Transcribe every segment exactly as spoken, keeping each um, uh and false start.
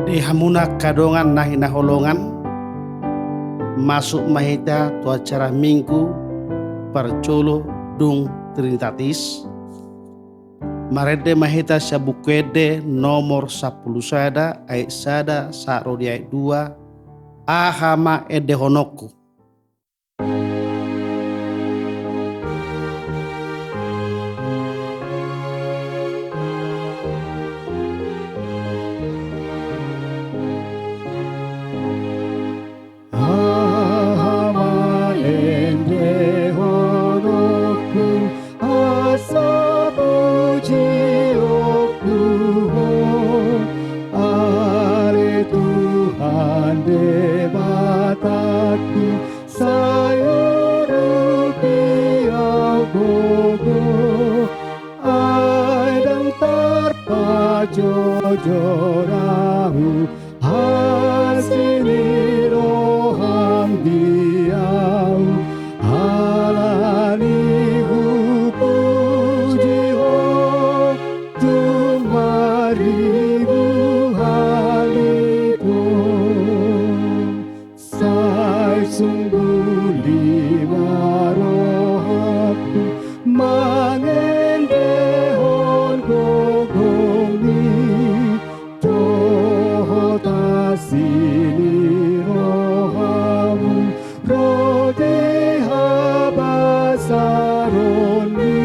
Di hamuna angka dongan na hinaholongan, masuk ma hita tu acara Minggu parjolo dung Trinitatis. Marende ma hita sian Buku Ende nomor sampulu sada, ayat sada sahat ro di ayat dua. Aha ma endehononku? Aha ma endehononku, asa pujionku Ho, ale Tuhan Debatangku, sai urupi Au gogo. Ai ndang tarpajojor Au, asi ni rohaM di au, alani hupuji Ho tung marribu hali do. Sai sungguli ma rohangku mangendehon gogoMi, dohot asi ni rohaMu ro di habasaronMi.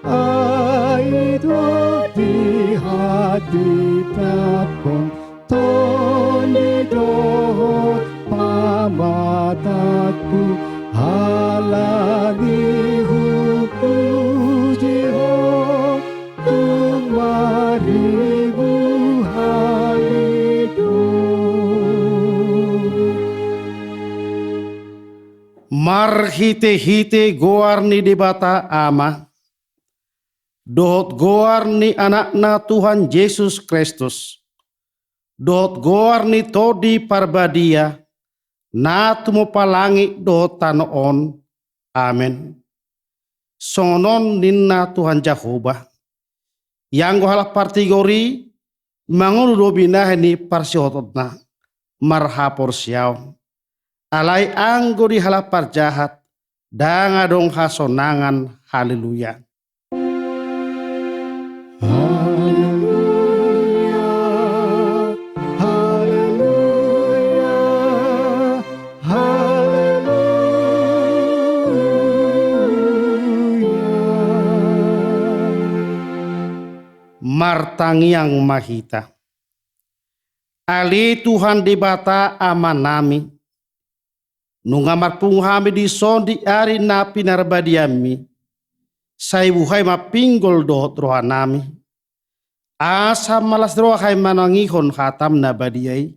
Ai do di hatindangkon, tondi dohot pamatangku, alani hupuji Ho tung marribu hali do. Marhitehite goar ni Debata Ama, dohot goar ni Anakna Tuhan Jesus Kristus, dohot goar ni Tondi Parbadia, na tumompa langit dohot tano on. Amen. Songon on ninna Tuhan Jahowa: Ianggo halak partigor i mangolu do binahen ni parsihohotonna marhaporseaon. Alai anggo di halak parjahat ndang adong hasonangan. Haleluya. Haleluya, haleluya, haleluya. Martangiang ma hita. Ale Tuhan Debata Amanami, nunga marpungu hami dison di ari na pinarbadianMi, sai buhai ma pinggol dohot rohanami, asa malas roha hami manangihon hataM na badia i,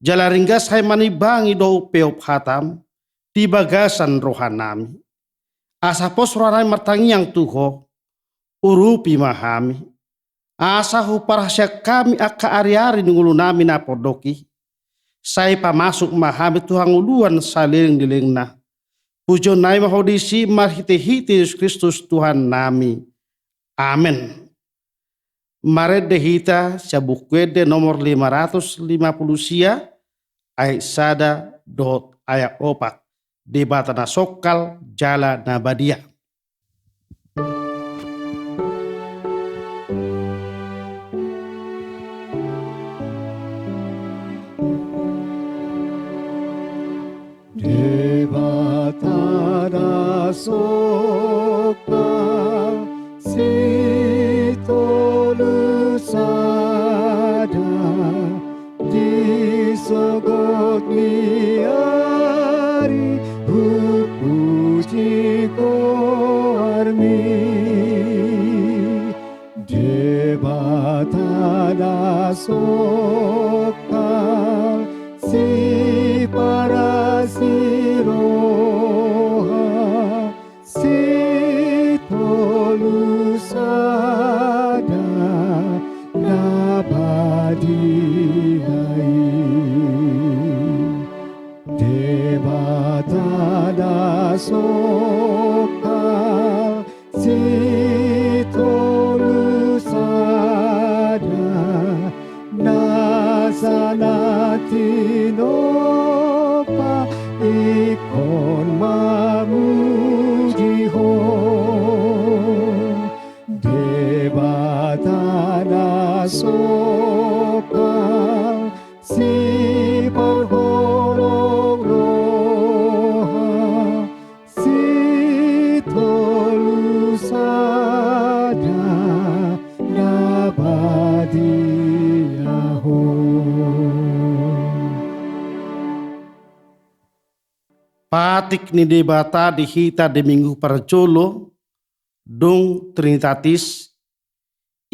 jala ringgas hami manimbangi dohot umpeop hataM di bagasan rohanami. Asa pos rohanami martangiang tu Ho, urupi ma hami. Asa huparhaseang hami angka ariari ni ngolunami na pondok i, sai pamasuk ma hami tu hangoluan saleleng ni lelengna. Pujionnami ma Ho disi marhitehite Jesus Kristus Tuhannami. Amen. Marende hita sian Buku Ende nomor lima ratus lima pulu sia, ayat sada dohot ayat opat. Debata na songkal jala na badia. Debata na songkal sitolu sada, di sogot ni ari hupuji goarMi. Debata na songkal siparasi roha, sitolu sada na badia i. Debata na songkal sitolu sada na Sopa siparholong roha, sitolu sada na badia ho. Patik ni Debata di hita di Minggu parjolo, dung Trinitatis,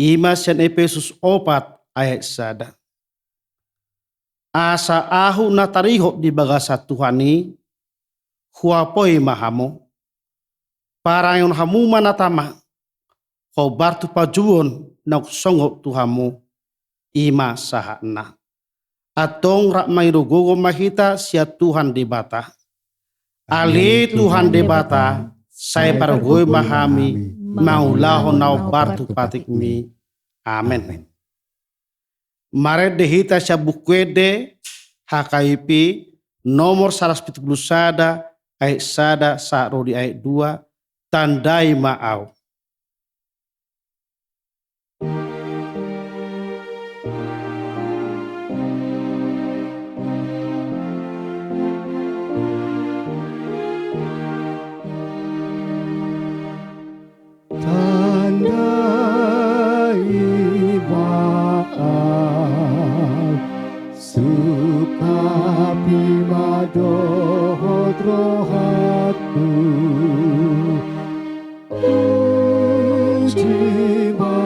i ma sian Epesus opat ayat sada. Asa ahu na taringot di bagasan Tuhan i, huapoi ma hamu. Parangehon hamu ma na tama, hombar tu panjouon naung songgop tu hamu, i ma sahatna. Antong rap mangido gogo ma hita sian Tuhan Debata. Ale Tuhan Debata, sai pargogoi ma hami mangulahon na hombar tu patikmi. Amen. Marende hita sian Buku Ende H K I P nomor saratus pitu pulu sada, ayat sada sahat ro di ayat dua, Tandai ma ahu. Tandai ma ahu, sungkapi ma dohot rohangku. Uji ma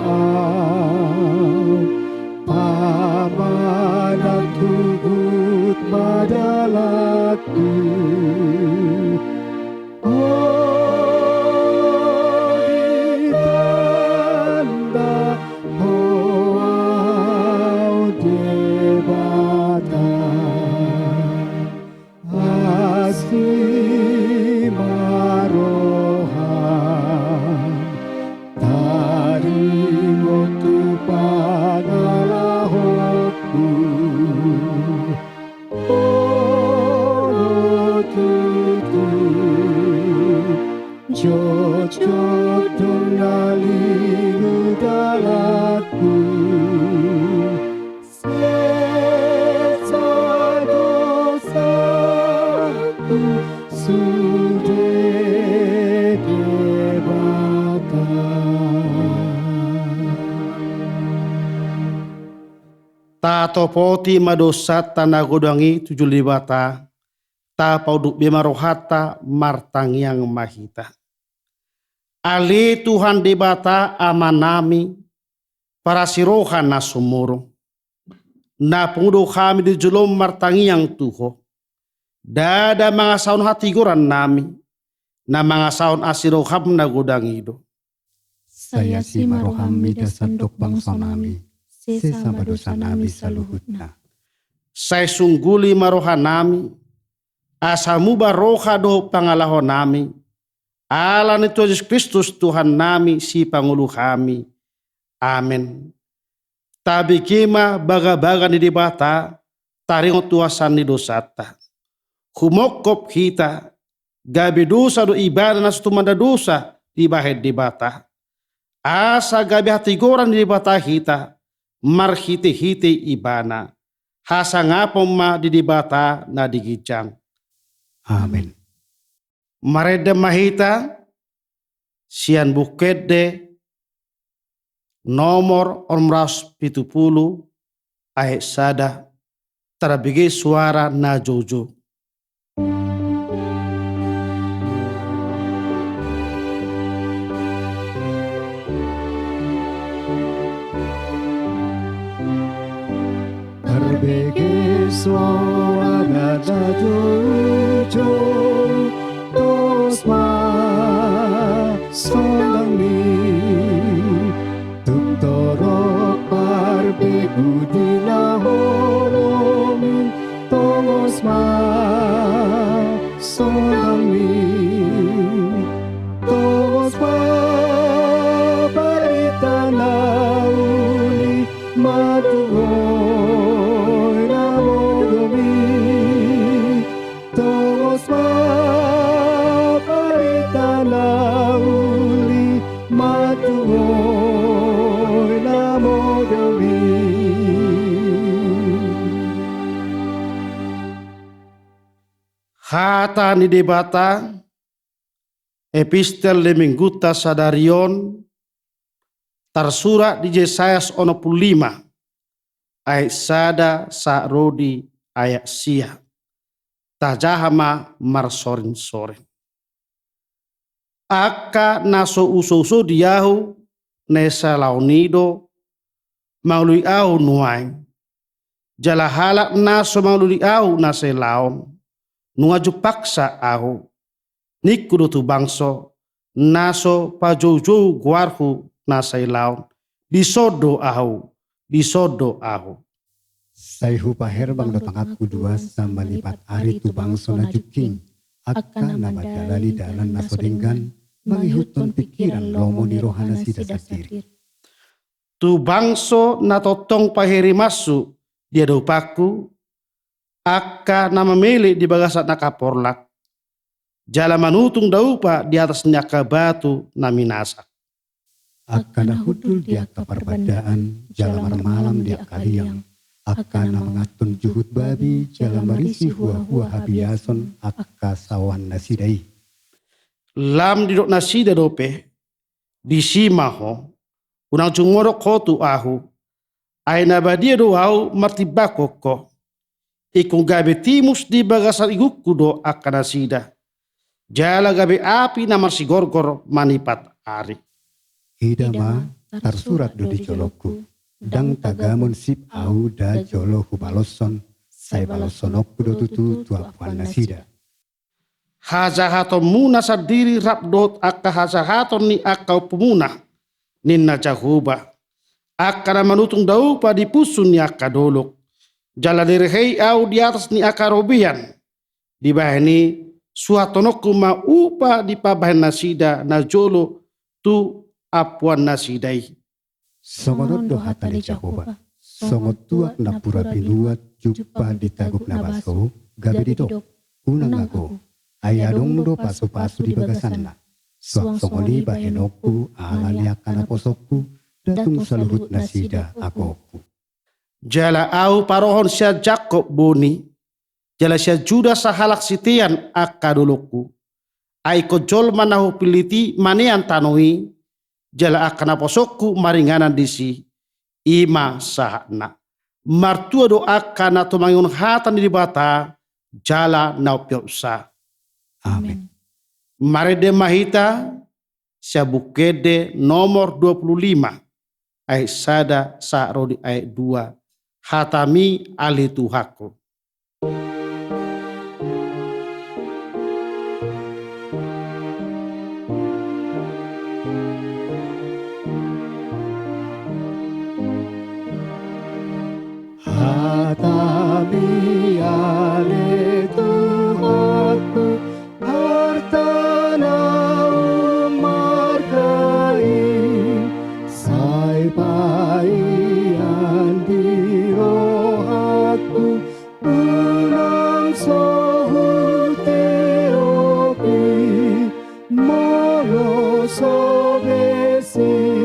ahu, pamanat huhut ma dalanku. Olo ditanda Ho ahu Debata, asi ma roham, taringot tu pangalahoku. Olo tutu, jotjot do na lilu dalanku. Sesa dosangku sude Debata. Tatopoti ma dosanta na godang i tu jolo Debata, tapaunduk be ma rohanta, martangiang ma hita. Ale Tuhan Debata Amanami, parasi roha na sumurung, na pungu do hami di jolom martangiang tu Ho. Ndada mangasahon hatigorannami, na mangasahon asi roham na godang i do. Sai asi ma roham mida sandok bangso nami, sesa ma dosa nami saluhutna. Sai sungguli ma roha nami, asa muba roha dohot pangalaho nami, ala ni Tuhan Jesus Kristus Tuhan nami, Sipangolu hami. Amen. Tabege ma bagabaga ni Debata, taringot tu hasaan ni dosanta. Humongkop hita, gabe dosa do ibana na so tumanda dosa dibahen Debata. Asa gabe hatigoran ni Debata hita, marhitehite ibana. Hasangapon ma di Debata na di ginjang. Amen. Marende ma hita sian Buku Ende nomor onom ratus pitu pulu ayat sada, tarbege suara na joujou. Tarbege suara na joujou, tongon ma sondangmi. Tung torop parbegu di na holom i, tongon ma sondangmi. Tongon ma barita na uli, ma tu ho na modom i. Tongon ma barita na uli, ma tu ho na modom i. Hata ni Debata. Epistel di Mingguta sadari on tarsurat di Jesayas onom pulu lima ayat sada sahat ro di ayat sia. Tajaha ma marsorinsorin. Angka na so husouso di ahu na sai laon i do mangoloi ahu nuaeng. Jala halak na so mangoloi ahu na sai laon, nunga jumpangsa ahu. Ningku do tu bangso na so pajoujou goarhu na sai laon, dison do ahu, dison do ahu. Sai hupaherbang do tanganku duansa manipat ari tu bangso na jungking, angka na mandalani dalan na so denggan, mangihuthon pingkiran lomo ni rohanasida sandiri. Tu bangso na tongtong pahirimansu di adopanku, angka na mamele di bagasan angka porlak, jala manutung daupa di atas ni angka batu na minasak. Angka na hundul di angka parbandaan, jala marmalam di angka liang, angka na manganhon juhut babi, jala marisi huahua habiason angka saoannasida i. Lam didok nasida dope, disi ma ho, unang jumodok ho tu ahu, ai na badia do ahu martimbangkon ho. Ingkon gabe timus di bagasan igungku do angka nasida, jala gabe api na marsigorgor manipat ari. Ida ma, tarsurat do di jolongku, ndang tagamon sip ahu da jolo hubaloshon, sai baloshononku do tutu tu ampuannasida. Hajahatonmuna sandiri rap dohot angka hajahaton ni angka ompumuna, ninna Jahowa, angka na manutung daupa di punsu ni angka dolok. Jala direhei ahu di atas ni angka robean, dibahen i suhathononku ma upa ni pambahen nasida na jolo tu ampuan nasida i. Songon on do hata ni Jahowa, songon tuak nampuna binuat jumpang di taguk na baso, gabe didok, unang ago, ai adong do pasupasu di bagasanna. Suang songon i bahenonku ala ni angka naposongku, nda tung saluhut nasida agoonku. Jala ahu parohon sian Jakkob boni, jala sian Juda sahalak sitean angka dolokku. Ai ingkon jolma na hupillit i manean tano i, jala angka naposongku maringanan disi, i ma sahatna. Martua do angka na tumangihon hata ni Debata, jala na umpeopsa. Amen. Marende ma hita sian Buku Ende nomor dua pulu lima, ayat sada sahat ro di ayat dua. Hatami ale Tuhanku. Hatami ale Tuhanku, arta na ummarga i, sai paian di rohangku, unang so huteopi, molo so be sitiopan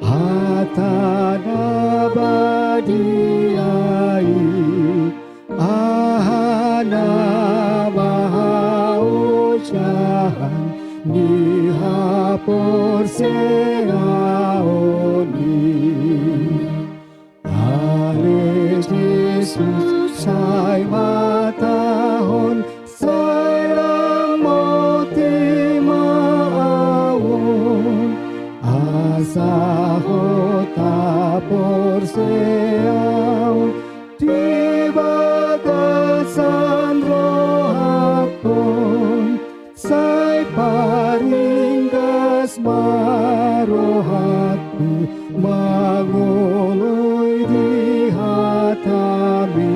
hata na badia i. Aha nama haojahan ni haporseaon i. Ale Jesus, sai matahon, sai ramoti ma ahu on, asa ho taporseaon di bagasan rohangkon, sai paringgas ma rohangku mangoloi di hatami,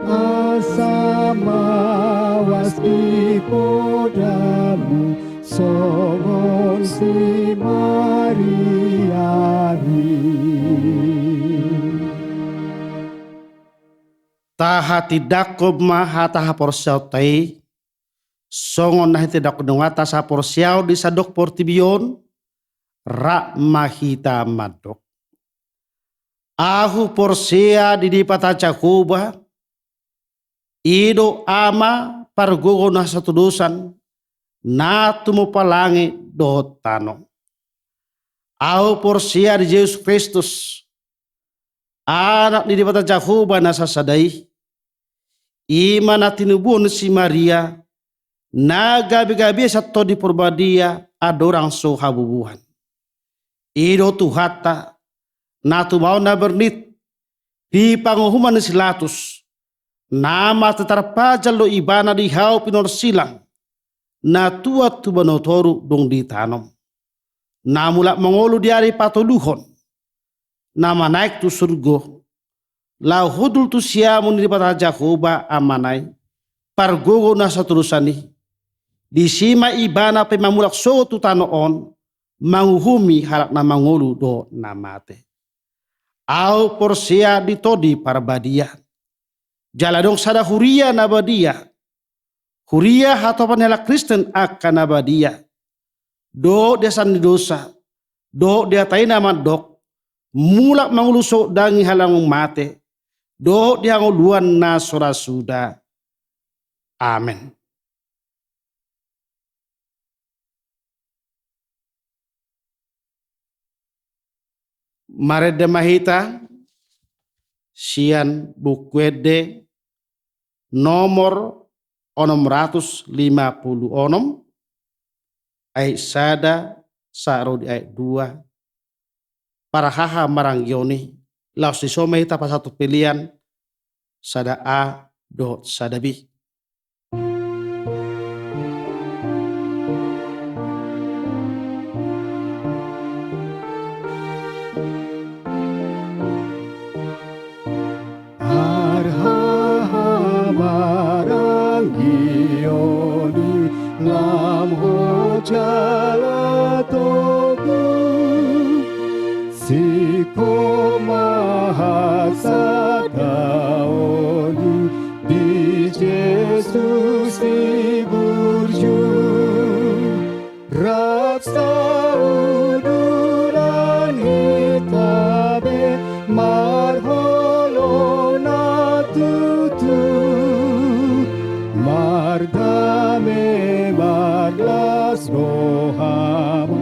asa mawas di podamu songon simariari. Tahatindangkon ma hata haporseaonta i, songon na hitindangkon ni Tuhanta sahaporseaon di sandok portibi on. Rap ma hita mandok. Ahu porsea di Debata Jahowa, I do Ama pargogo na satudosan, na tumompa langit dohot tano. Ahu porsea di Jesus Kristus, Anak ni Debata Jahowa na sasada i, i ma na tinubuhon si Maria, na gabe-gabe sian Tondi Parbadia andorang so habubuhan. I do Tuhanta, na tumaon na bernit, di panguhuman ni si Latus, na mate tarpajal do Ibana di hau pinorsilang, na tuat tu banua toru dung ditanom. Na mulak mangolu di ari patoluhon, na manaek tu surgo, laho hundul tu siamun ni Debata Jahowa Amana i, pargogo na satudosan i. Disi ma Ibana pe mamulak sogot tu tano on, manguhumi halak na mangolu dohot na mate. Ahu porsea di Tondi Parbadia. Jala adong sada huria na badia, huria hatopan ni halak Kristen angka na badia, dohot di hasesaan ni dosa, dohot di hata i na mandok, mulak mangolu sogot daging halak na mate, dohot di hangoluan na so ra suda. Amen. Marende ma hita sian Buku Ende nomor onom ratus lima pulu onom, ayat sada sahat ro di ayat dua. Parhaha maranggi on i, laos disi ma hita pasahat tu pelean sada A dohot sada B. Parhaha maranggi on i, lam ho jala togu, singkop ma hasadaon i, di Jesus i burju. Rap sauduran hita be marholong na tutu, mardame marlas roha ma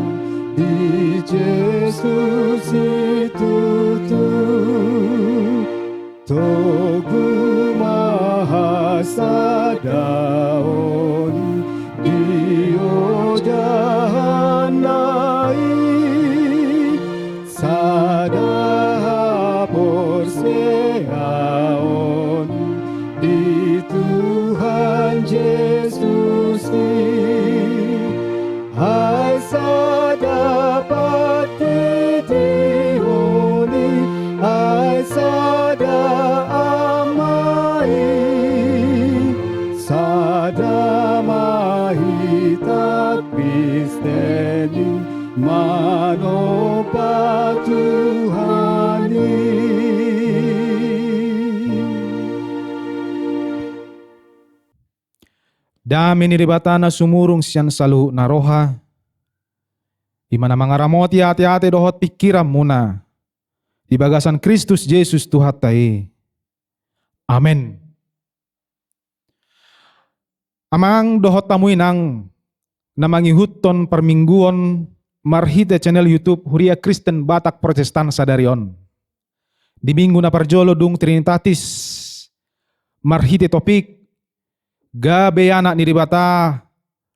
di Jesus i tutu. Togu ma hasadaon i di ojahan na i, sada haporseaon i di Tuhan Jesus i. Ai sada patitihon i, ai sada Ama i, sada ma hita Kristen i, manompa Tuhan i. Dame ni Debata na sumurung sian saluhutna roha, i ma na mangaramoti ateate dohot pingkiranmuna di bagasan Kristus Jesus Tuhanta i. Amen. Amang dohot hamu inang na mangihuthon parmingguon marhite channel YouTube Huria Kristen Batak Protestan sadari on. Di minggu na parjolo dung Trinitatis, marhite topik gabe anak ni Debata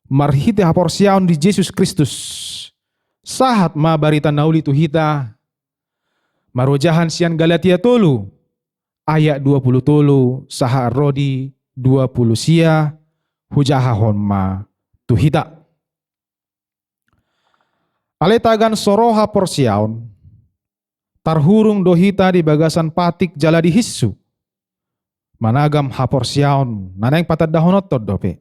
marhite haporseaon di Jesus Kristus. Sahat ma barita na uli tu hita, marojahan sian Galatia tolu ayat dua pulu tolu sahat ro di dua pulu sia, hujahahon ma tu hita. Alai tagan so ro haporseaon, tarhurung do hita di bagasan patik jala dihinsu. Managam haporseaon na naeng patandahononton dope.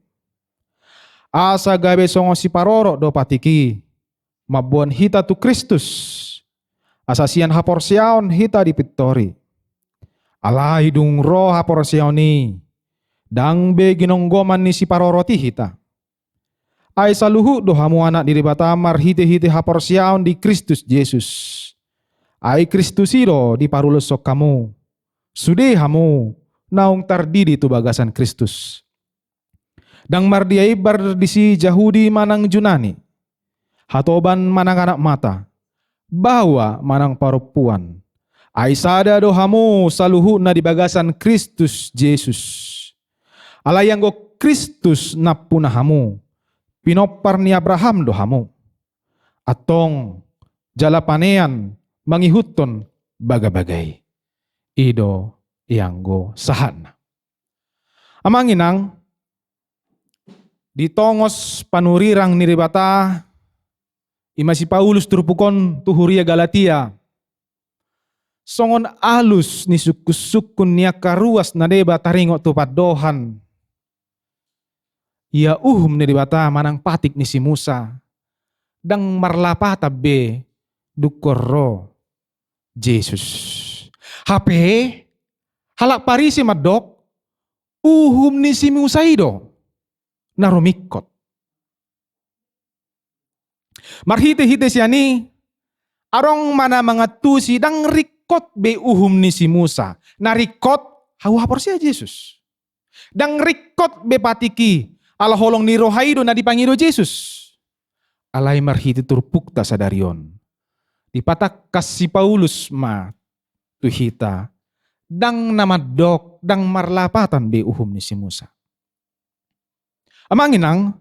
Asa gabe songon siparorot do patik i, mamboan hita tu Kristus, asa sian haporseaon hita dipintori. Alai dung ro haporseaon i, ndang be ginonggoman ni siparorot i hita. Ai saluhut do hamu anak ni Debata marhitehite haporseaon di Kristus Jesus. Ai Kristus i do diparuloshon hamu. Sude hamu naung tardidi tu bagasan Kristus. Ndang mardiaimbar disi Jahudi manang Junani, hatoban manang anak mata, baoa manang parompuan. Ai sada do hamu saluhutna di bagasan Kristus Jesus. Alai anggo Kristus nampuna hamu, pinompar ni Abraham do hamu. Antong jala panean mangihuthon bagabaga i. I do i anggo sahatna. Amang inang, di tongos panurirang ni Debata, i ma si Paulus turpuk on tu huria Galatia. Songon alus ni sungkunsungkun ni angka ruas na deba taringot tu pandohan. Ia uhum ni Debata manang patik ni si Musa, ndang marlapatan be dungkon ro Jesus. Hape halak Parisi mandok, uhum ni si Musa i do na rumingkot. Marhitehite sian i, adong ma na mangantusi ndang ringkot be uhum ni si Musa, na ringkot hau haporseai Jesus. Ndang ringkot be patik i, ala holong ni roha i do na dipangido Jesus. Alai marhite turpukta sadari on, dipatangkas si Paulus ma tu hita, ndang na mandok, ndang marlapatan be uhum ni si Musa. Amang inang,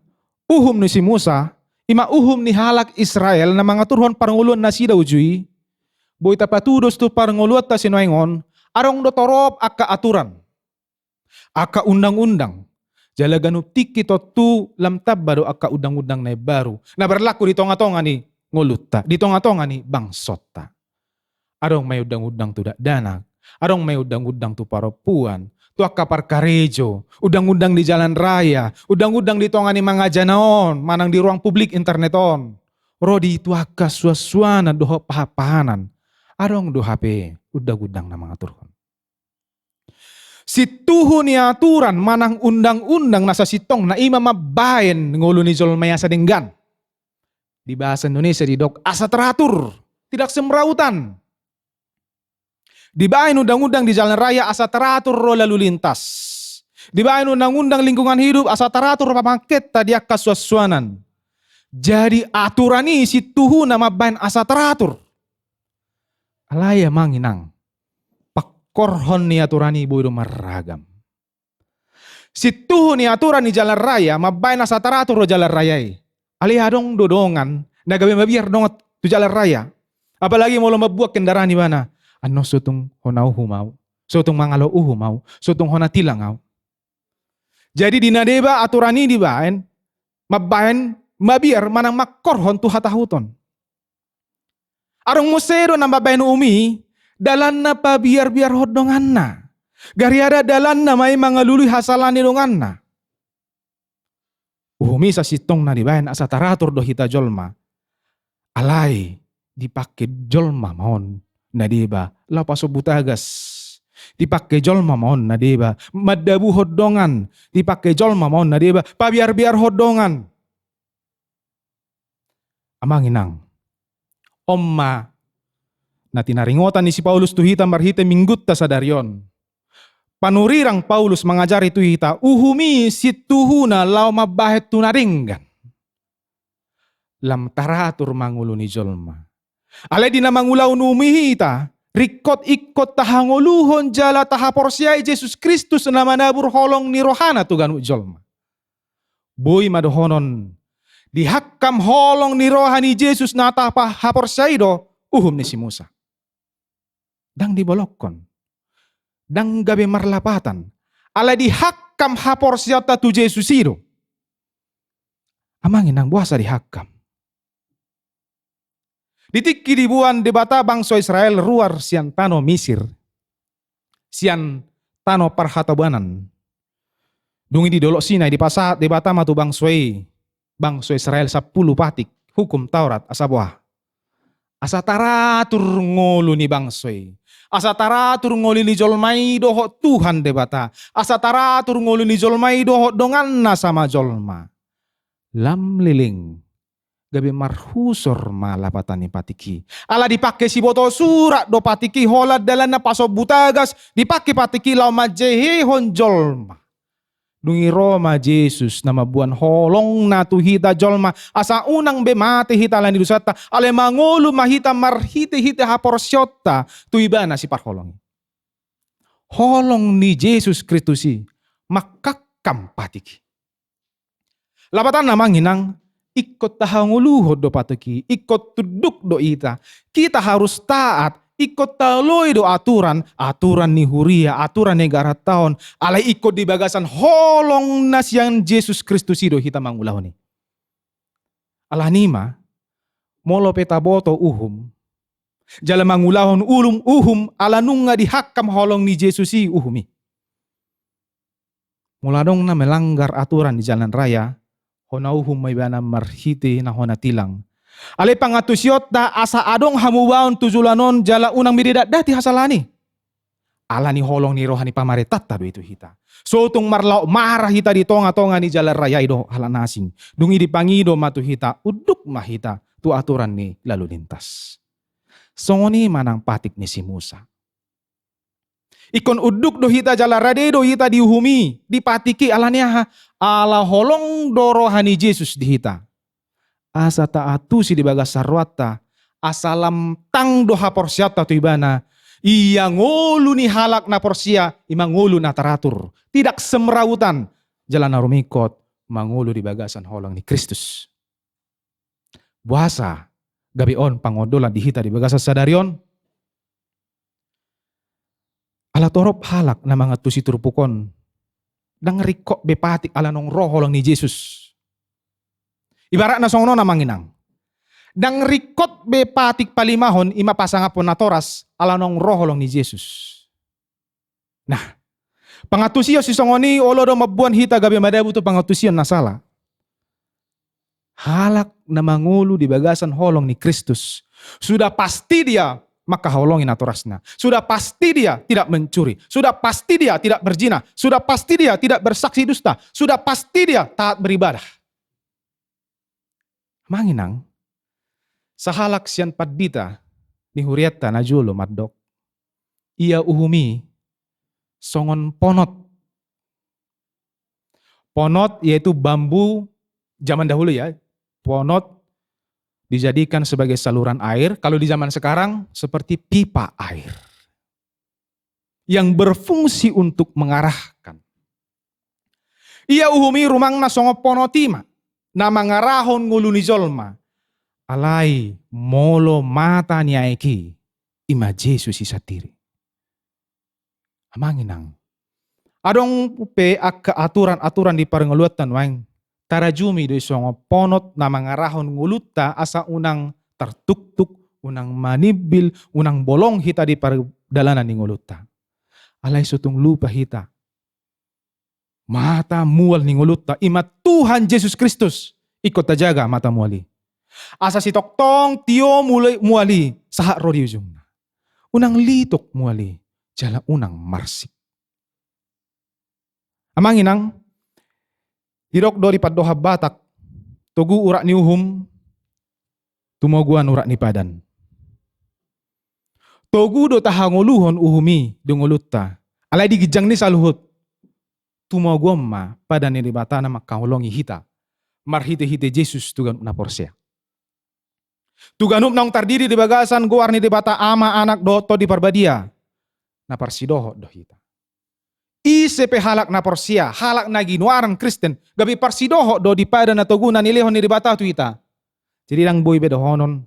uhum ni si Musa, i ma uhum ni halak Israel na mangaturhon parngoluan nasida uju i, boi tapatudos tu parngoluanta sinuaeng on, adong do torop angka aturan, angka undang-undang, jala ganup tingki tontu lam tamba do angka undang-undang na imbaru, na berlaku di tonga-tonga ni ngolunta, di tonga-tonga ni bangsonta. Adong ma i undang-undang tu dakdanak, adong ma i undang-undang tu parompuan, tu angka parkarejo, undang-undang di jalan raya, undang-undang di tonga ni mangajana on, manang di ruang publik internet on. Ro di tu angka suansuanan dohot pahanpahanan. Adong do hape undang-undang na mangaturhon. Sintuhu ni aturan manang undang-undang na sasintongna i ma mambaen ngolu ni jolma i asa denggan. Di bahasa Indonesia didok asa teratur, tidak semrawutan. Dibaen undang-undang di jalan raya asa teratur ro lalu lintas. Dibaen undang-undang lingkungan hidup asa teratur pamangkenta di angka suansuanan. Jadi aturan i sintuhuna mambaen asa teratur. Alai amang inang, pangkorhon ni aturan i boi do marragam. Sintuhu ni aturan ni jalan raya mambaen asa teratur ro jalan raya i. Alai adong do dongan na gabe mabiar dongan tu jalan raya. Apalagi molo mambuat kendaraan ibana. Annon so tung hona uhum au, so tung mangalo uhum au, so tung hona tilang au. Jadi di na deba aturan i dibaen, mambaen mabiar manang mangkorhon tu hatahuton. Adong muse do na mambaen uhum i dalanna pabiarbiarhon donganna. Gariada dalanna ma i mangalului hasalahan ni donganna. Uhum i sasintongna dibaen asa taratur do hita jolma. Alai dipangke jolma ma on na deba laho pasombu tagas. Dipangke jolma ma on na deba mandabuhon dongan. Dipangke jolma ma on na deba pabiarbiarhon dongan. Amang inang, on ma na tinaringotan ni si Paulus tu hita marhite Minggunta sadari on. Panurirang Paulus mangajari tu hita, uhum i sintuhuna laho mambahen tu na denggan. Lam taratur ma ngolu ni jolma. Alai di na mangulahon uhum i hita, ringkot ingkon tahangoluhon jala tahaporseai Jesus Kristus na manabur holong ni rohana tu ganup jolma. Boi ma dohonon, dihangkam holong ni roha ni Jesus na tahaporseai do uhum ni si Musa. Ndang dibolongkon. Ndang gabe marlapatan. Alai dihangkam haporseaonta tu Jesus i do. Amang inang, boasa dihangkam? Di tingki diboan Debata bangso Israel ruar sian tano Misir, sian tano parhatobanan. Dung i di Dolok Sinai dipasahat Debata ma tu bangso i, bangso Israel sampulu patik hukum Taurat asa boha? Asa taratur ngolu ni bangso i. Asa taratur ngolu ni jolma i dohot Tuhan Debata. Asa taratur ngolu ni jolma i dohot donganna sama jolma. Lam leleng gabe marhusor ma lapatan ni patik i. Ala dipangke siboto surat do patik i, holan dalan na pasombu tagas, dipangke patik i laho manjehehon jolma. Dung i ro ma Jesus na mamboan holongna tu hita jolma, asa unang be mate hita ala ni dosanta, alai mangolu ma hita marhitehite haporseaonta tu Ibana Siparholong i. Holong ni Jesus Kristus i mangkangkam patik i. Lapatanna, amang inang, ingkon tahangoluhon do patik i, ingkon tunduk do hita. Kita harus taat, ingkon taoloi do aturan, aturan ni huria, aturan ni hagarantaon, alai ingkon di bagasan holong na sian Jesus Kristus i do hita mangulahon i. Alani i ma, molo pe taboto uhum, jala mangulahon uhum, uhum, ala nunga dihangkam holong ni Jesus i uhum i. Molo adong na melanggar aturan di jalan raya, hona uhum ma ibana marhite na hona tilang. Alai pangantusionta asa adong hamubaon tu joloan on jala unang be didatdati hasalahan i. Ala ni holong ni roha ni pamarentanta do i tu hita. So tung marlaok mara hita di tongatonga ni jalan raya i dohot halak na asing, dung i dipangido ma tu hita, unduk ma hita tu aturan ni lalu lintas. Songon i ma nang patik ni si Musa. Ingkon unduk do hita jala rade do hita di uhum i, di patik i, ala ni aha? Ala holong do roha ni Jesus di hita. Asa taantusi di bagasan rohanta, asa lam tang do haporseaonta tu Ibana. Ia ngolu ni halak na porsea, i ma ngolu na taratur. Tidak semrawutan, jala na rumingkot, mangolu di bagasan holong ni Kristus. Boasa gabe on pangondolan di hita di bagasan sadari on? Ala torop halak na mangantusi turpuk on, ndang ringkot be patik ala naung ro holong ni Jesus. Ibaratna songon on, amang inang. Ndang ringkot be patik palimahon, i ma pasangaphon natoras, ala naung ro holong ni Jesus. Nah, pangantusion sisongon i olo do mamboan hita gabe madabu tu pangantusion na sala. Halak na mangolu di bagasan holong ni Kristus, sudah pasti dia mangkaholongi natorasna. Sudah pasti dia tidak mencuri. Sudah pasti dia tidak berzina. Sudah pasti dia tidak bersaksi dusta. Sudah pasti dia taat beribadah. Amang inang, sahalak sian pandita ni hurianta na jolo mandok, ia uhum i songon ponot. Ponot yaitu bambu zaman dahulu ya. Ponot dijadikan sebagai saluran air, kalau di zaman sekarang seperti pipa air yang berfungsi untuk mengarahkan. Ia uhum i rumangna songon ponot i ma, na mangarahon ngolu ni jolma. Alai molo mata ni aek i, i ma Jesus i sandiri. Amang inang, adong pe angka aturan-aturan di parngoluanta nuaeng, tarajumi do i songon ponot na mangarahon ngolunta asa unang tartuktuk, unang manimbil, unang bolong hita di pardalanan ni ngolunta. Alai so tung lupa hita, mata mual ni ngolunta, i ma Tuhan Jesus Kristus, ingkon tajaga mata mual i. Asa sitongtong tio mual i, mual i sahat ro di ujungna. Unang litok mual i, jala unang marsik. Amang inang, didok do di pandohan Batak, togu urat ni uhum, tumoguan urat ni padan. Togu do tahangoluhon uhum i di ngolunta, alai di ginjang ni saluhut, tumoguan ma padan ni Debata na mangkaholongi hita marhitehite Jesus tu ganup na porsea. Tu ganup naung tardidi di bagasan goar ni Debata Ama, Anak dohot Tondi Parbadia, na parsidohot do hita. Ise pe halak na porsea, halak na ginoaran Kristen, gabe parsidohot do di padan na togu na nilehon ni Debata tu hita. Jadi ndang boi be dohonon,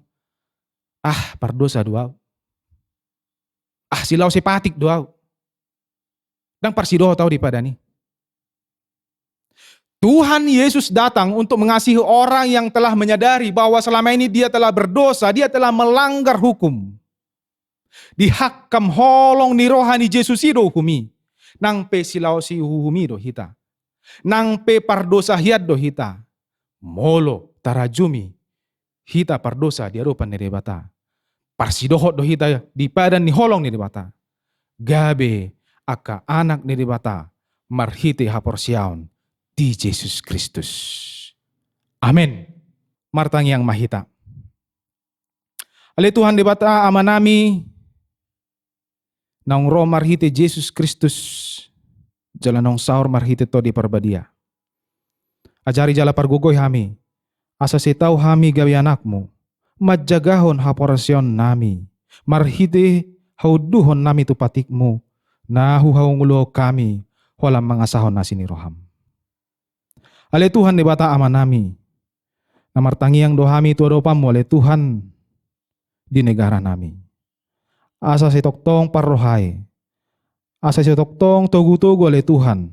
ah, pardosa do au. Ah, silaos i patik do au. Ndang parsidohot au di padan i. Tuhan Yesus datang untuk mengasihi orang yang telah menyadari bahwa selama ini dia telah berdosa, dia telah melanggar hukum. Dihangkam holong ni roha ni Jesus i do uhum i. Nang pe silaos i uhum i do hita, nang pe pardosa hian do hita, molo tarajumi hita pardosa di adopan ni Debata, parsidohot do hita di padan ni holong ni Debata, gabe angka anak ni Debata marhite haporseaon di Jesus Kristus. Amen. Martangiang ma hita. Ale Tuhan Debata Amanami, naung ro marhite Jesus Kristus, jala naung saor marhite Tondi Parbadia. Ajari jala pargogoi hami, asa sai tau hami gabe anakmu, manjagahon haporseaonnami, marhite haunduhonnami tu patikmu, na huhangoluhon hami, holan mangasahon asi ni roham. Ale Tuhan Debata Amanami, na martangiang do hami tu adopanmu ale Tuhan, di negaranami. Asa sai tongtong parrohai, asa sai tongtong togutogu ale Tuhan,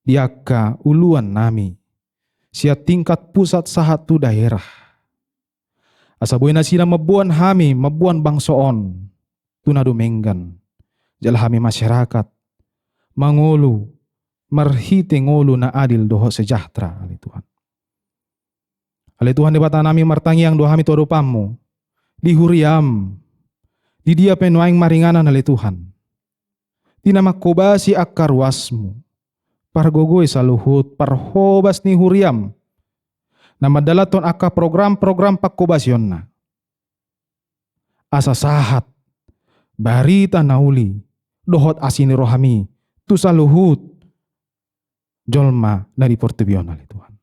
di angka uluannami, sian tingkat pusat sahat tu daerah. Asa boi nasida mamboan hami, mamboan bangso on, tu na dumenggan, jala hami masyarakat, mangolu, marhite ngolu na adil dohot sejahtera, ale Tuhan. Ale Tuhan Debatanami, martangiang do hami tu adopanmu, di huriam, di dia pe nuaeng maringanan ale Tuhan. Di na manghobasi angka ruasmu, pargogoi saluhut parhobas ni huriam, na mandalanhon angka program-program panghobasionna. Asa sahat, barita na uli, dohot asi ni rohami, tu saluhut, jolma na di portibi on ale Tuhan.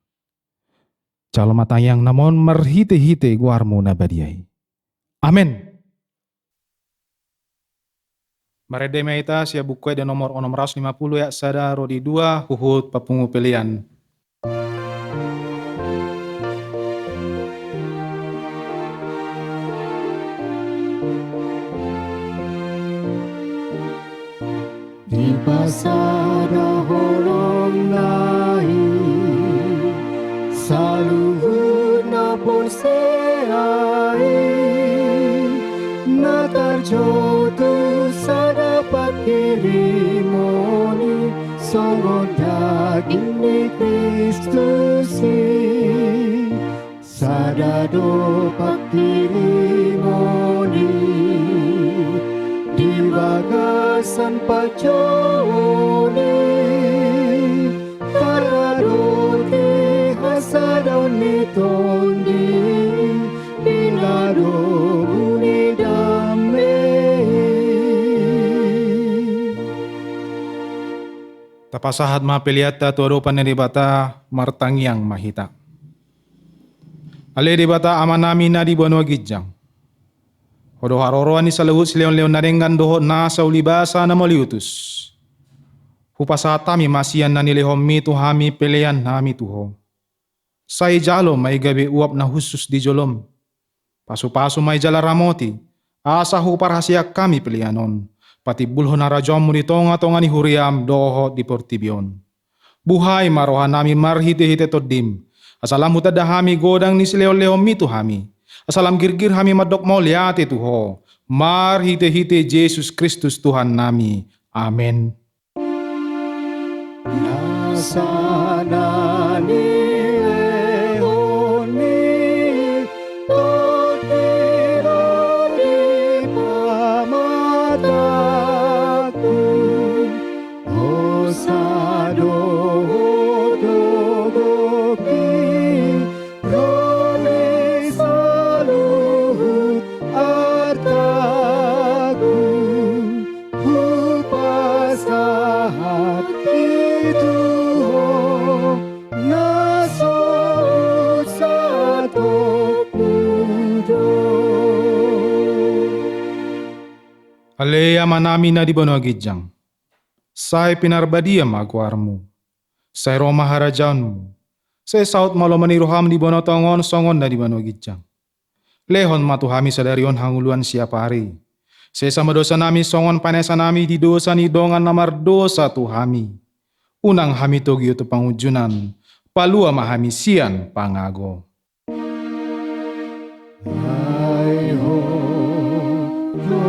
Jalo ma tangiangnami on marhite-hite goarmu na badia i. Amen. Marende ma hita sian Buku Ende nomor onom ratus lima puluh ayat sada ro di dua huhut papungu pelean. Dipasada holongna i saluhut na porsea i, na tarjou tu sada panghirimon i songon daging ni Kristus i. Sada do panghirimon i di bagasan panjouon i, tarrado di hasadaon ni Tondi, pinadomu ni dame i. Tapasahat ma peleanta tu adopan ni Debata, martangiang ma hita. Ale Debata Amanami na di banua ginjang, Ho do haroroan ni saluhut silehon-lehon na denggan dohot nasa ulibasa na mauliutus. Hupasahat hami ma sian na nilehonmi tu hami peleannami tu Ho. Sai jalo ma i gabe uap na hushus di jolom. Pasu-pasu ma i jala ramoti, asa huparhaseang hami pelean on patimbulhon harajaonmu di tonga-tonga ni huriam dohot di portibi on. Buhai ma rohanami marhite-hite Tondim, asa lam hutanda hami godang ni silehon-lehonmi tu hami, asa lam girgir hami mandok mauliate tu Ho, marhite-hite Jesus Kristus Tuhannami. Amen. Nasa na nilehonmi Tondi do di pamatangku, hosa do hot do gok i ro di saluhut artangku. Hupasahat i tu Ho na so husatophu do. Ale Amanami na di banua ginjang, sai pinarbadia ma goarmu. Sai ro ma harajaonmu. Sai saut ma lomo ni roham di banua tonga on songon na di banua ginjang. Lehon ma tu hami sadari on hangoluan siap ari. Sesa ma dosanami songon panesanami di dosa ni dongan na mardosa tu hami. Unang hami togihon tu pangunjunan, palua ma hami sian pangago. Ai Ho do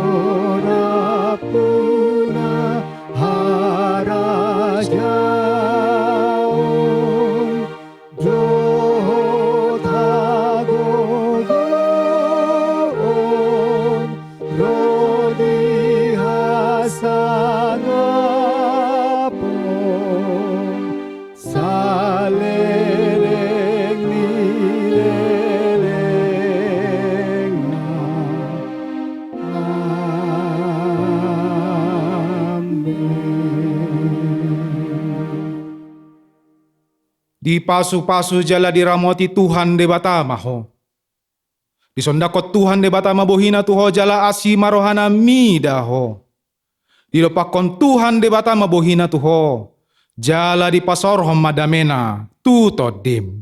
dampuna, harajaon dohot hagogoon ro di hasangapon saleleng ni Dipasupasu jala diramoti Tuhan Debata ma ho. Disondangkon Tuhan Debata ma bohina tu ho jala asi ma rohana mida ho. Didompakkon Tuhan Debata ma bohina tu ho, jala dipasaorhon ma damena tu tondim.